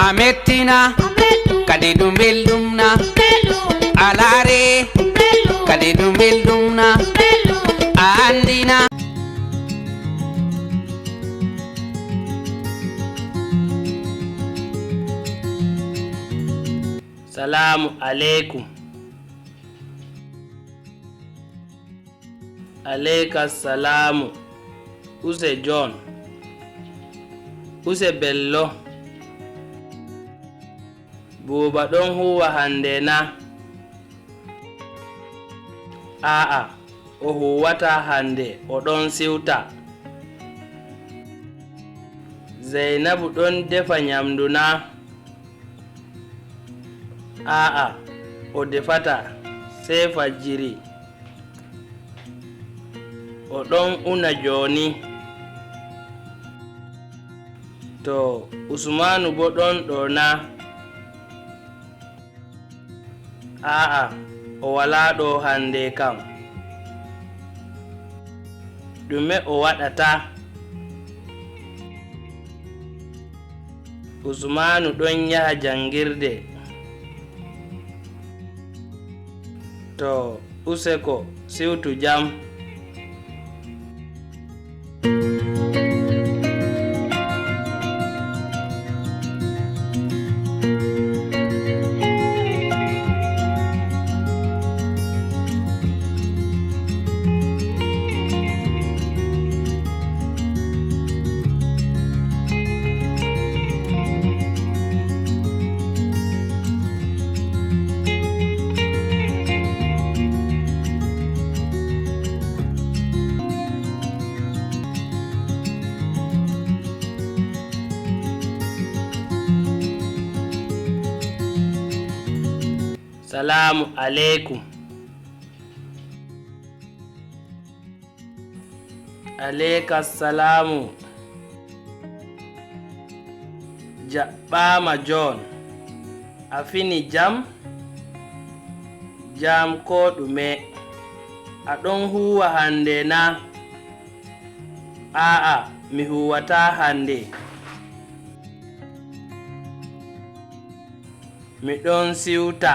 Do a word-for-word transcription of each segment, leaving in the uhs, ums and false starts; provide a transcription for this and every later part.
A mettina, kadi ɗum belɗum na. A laare, kadi ɗum belɗum na. A anndina. Salaamu aleykum. Aleyka salaamu. Use John. Use Bello. Buuba ɗon huuwa hannde na? Aa'a, o huuwataa hannde, o ɗon siwta. Zeynabu ɗon defa nyamdu na? Aa'a, o defataa, sey fajjiri. O ɗon una jooni. To, Usmaanu boo ɗon ɗo na? Aa'a, o walaa ɗo hannde kam. Ɗume o waɗata? Usmaanu ɗon yaha janngirde. To, useko, siwtu jam. Salaamu aleykum. Aleyka salaamu. Jaɓɓaama John. A fini jam? Jam koo ɗume. A ɗon huuwa hannde na? Aa'a, mi huuwataa hannde. Mi ɗon siwta.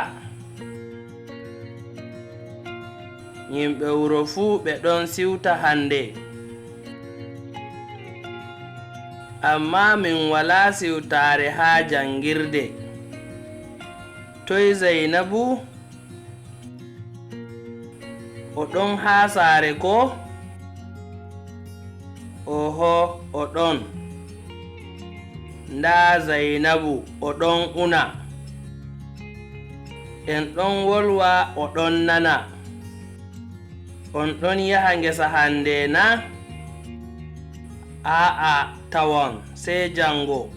Yimɓe wuro fuu ɓe ɗon siwta hannde. Ammaa min walaa siwtaare haa janngirde. Toy Zeynabu? O ɗon haa saare koo? Oho, o ɗon. Ndaa Zeynabu, o ɗon una. En ɗon wolwa, o ɗon nana. On ɗon yaha ngesa hannde na? Aa'a, tawon, sey janngo.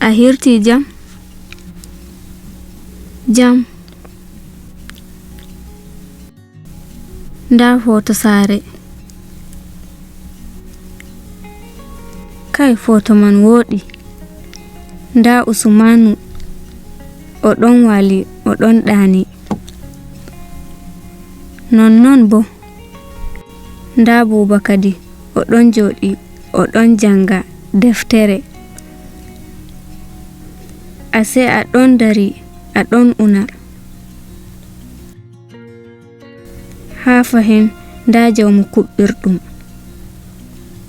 A hirti jam? Jam. Ndaa footo saare. Kay, footo man wooɗi. Ndaa Usmaanu, o ɗon waali, o ɗon ɗaani. Nonnon boo, ndaa Buuba kadi, o ɗon jooɗi, o ɗon jannga deftere. Asee a ɗon dari, a ɗon una. Haa fahin, ndaa jawmu kuɓɓirɗum.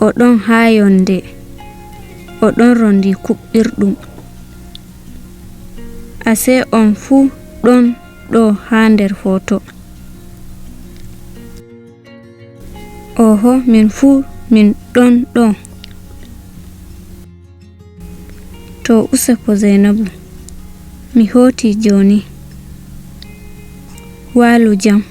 O ɗon haa yonde. O ɗon rondi kuɓɓirɗum. Asee on fuu ɗon ɗo haa nder footo. Oho, min fuu min ɗon ɗo. To useko Zeynabu, mi hooti jooni. Waalu jam.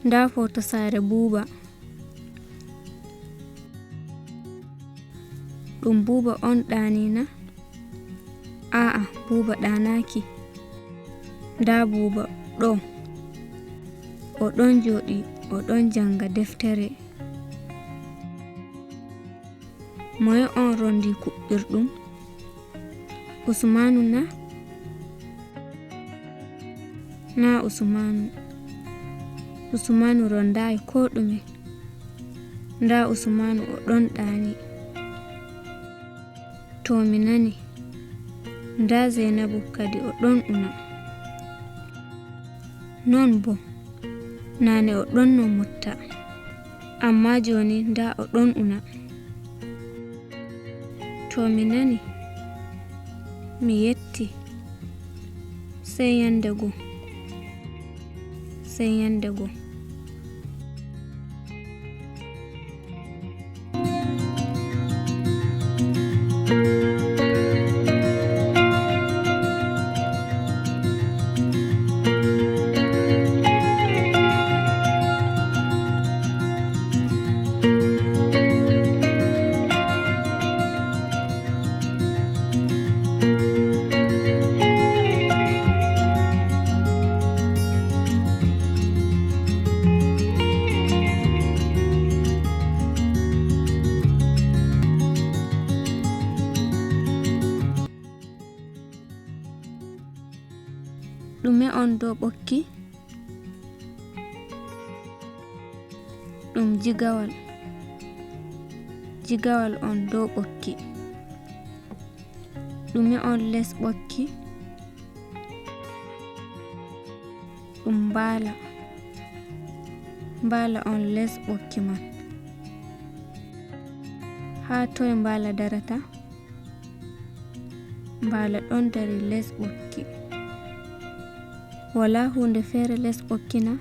Ndaa footo saare Buuba. Ɗum Buuba on ɗaani na? Aa'a, Buuba ɗaanaaki. Ndaa Buuba ɗo. O ɗon jooɗi, o ɗon jannga deftere. Moye on rondi kuɓɓirɗum? Usmaanu na? Naa Usmaanu. Usmaanu rondaay koo ɗume. Ndaa Usmaanu o ɗon ɗaani. To mi nani. Ndaa Zeynabu kadi o ɗon una. Non boo, naane o ɗonno mutta, ammaa jooni ndaa o ɗon una. To mi nani, mi yetti. Sey nyannde go. Sey nyannde go. Ɗume on dow ɓokki? Ɗum jigawal. Jigawal on dow ɓokki. Ɗume on les ɓokki? Ɗum mbaala. Mbaala on les ɓokki man. Haa toy mbaala darata? Mbaala ɗon dari les ɓokki. Walaa huunde feere les ɓokki na?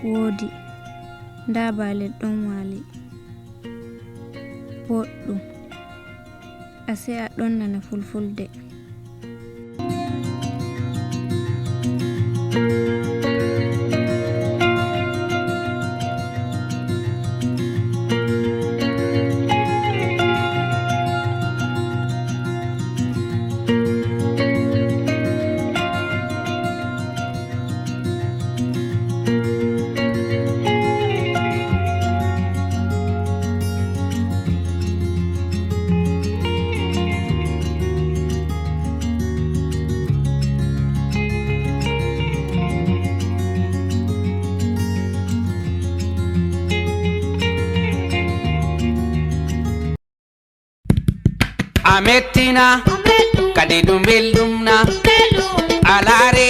Woodi. Ndaa baalel ɗon waali. Boɗɗum. Asee a ɗon nana Fulfulde. A mettina, kadi ɗum belɗum na? A laare,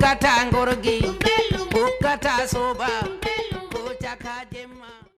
Ukkata gorgi, ukkata soba.